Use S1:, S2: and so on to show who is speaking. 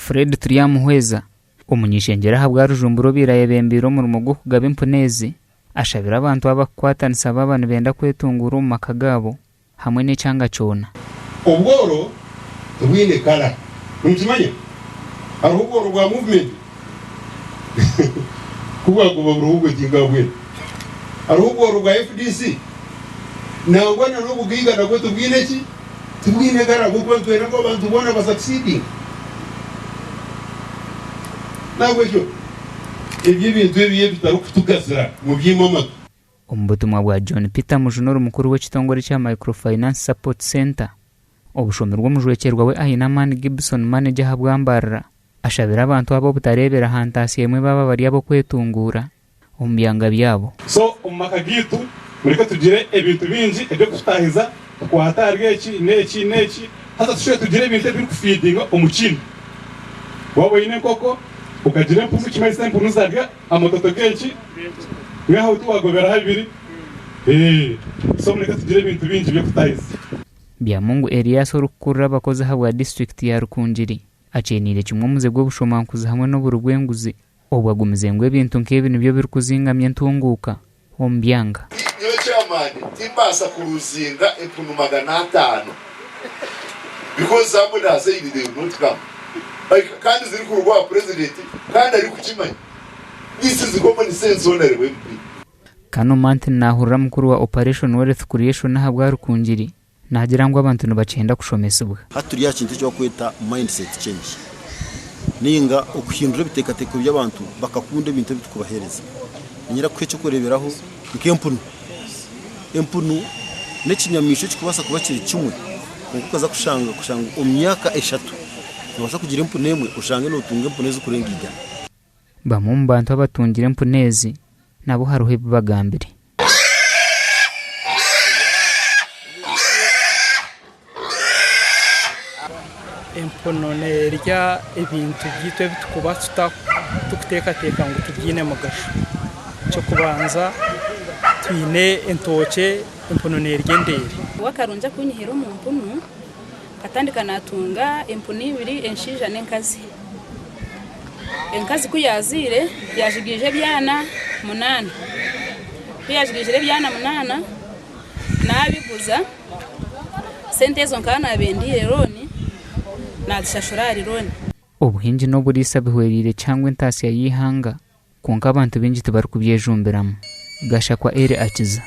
S1: Fred Turyamuhweza, omuny'eishengyero ahabwa Rujumbura obaire ayebembeire omurimo gw'okugaba empunu ezi, ashabire abantu aba kukwatanisa baaba nibenda kwetunguura omu maka gaabo hamwe n'ekyanga kyona.
S2: Obworo tibwine kala. Nimukimanya? Hariho obworo bwa movement ku bwakuba buriho obwo tinkabwine. Hariho obworo bwa FDC. Nangwa na n'obugaiga nabwo tibwine ki? Tibwine kala ahabw'okuba nitwenda ngu abantu boona ba succeeding. N'ahabw'ekyo ebyo ebintu ebi ebitarikutugasira mubyime amatu.
S1: Omu butumwa bwa John Peter Mujuni ori mukuru w'ekitongore ekya Microfinance Support Centre, obushomirwe omujwekyerwa we Ainamaani Gibson Manager ahabwa Mbarara, ashabire abantu aba obutareebera aha ntaasya emwe baaba bari ab'okwetunguura omu byanga byabo.
S3: So omu maka gaitu mureke tugire ebintu bingi eby'okututahiza, tukwate ahari eki n'eki n'eki, haza tushube tugire ebintu ebirikufiidinga omu kindi. Waaba oine enkoko, okagira empunu, kimanyisa empunu zarya Amatoto g'enki? Mbwenu aho tiwagoberaho abiri? Eeh. So mureke tugire ebintu bingi by'okutahiza.
S1: Byamungu Elias orikukurira abakozi ahabwa disiturikiti ya Rukungiri akyeniire kimwe omuze gw'obushomankuzi hamwe n'oburi bw'enguzi obwo agumize ngu ebintu nk'ebi nibyo birikuzingamya entunguuka omu byanga.
S4: Nyowe chairman timbaasa kuruzinga empunu 500 because somebody has said they will not come like kandi zirikuruga owa president kandi arikukimanya this is common sense honourable MP.
S1: Kano Martin nahurira mukuru wa Operation Wealth Creation ahabwa Rukungiri naagira ngu abantu nibakyenda kushomesibwa.
S5: Hati turi aha kintu eki barikweta mindset change nainga okuhindura ebiteekateeko by'abantu bakakunda ebintu ebi turikubaheereza. Niinyenda kukuha eky'okureeberaho nk'empunu. Empunu n'ekinyamaishwa ekirikubaasa kuba kiri kimwe kwonka okaza kushanga kushanga omu myaka eshatu noobaasa kugira empunu emwe oshange nootunga empunu ezirikurenga igana.
S1: Bamwe omu bantu abatungire empunu ezi nabo hariho ebi bagambire.
S6: Empunu nerya ebintu byaitu ebi turikuba tutarikuteekateeka ngu tibyine mugasho. Eky'okubanza twine entookye, empunu nerya endeere.
S7: Nyowe akarungi aku nyihire omu mpunu, nkatandika naatunga empunu ibiri enshaija n'enkazi. Enkazi ku yaazaire yaajigaija ebyana munaana, ku yaajigaijire ebyana munaana naabiguza, sente ezo nkaba naabendiire looni naazishashura ahari looni.
S1: Obuhingi n'oburiisa bihwereire kihango entaasya y'eihanga kwonka abantu baingi tibarikubyejumbiramu. Gashakwa Elly Akiza.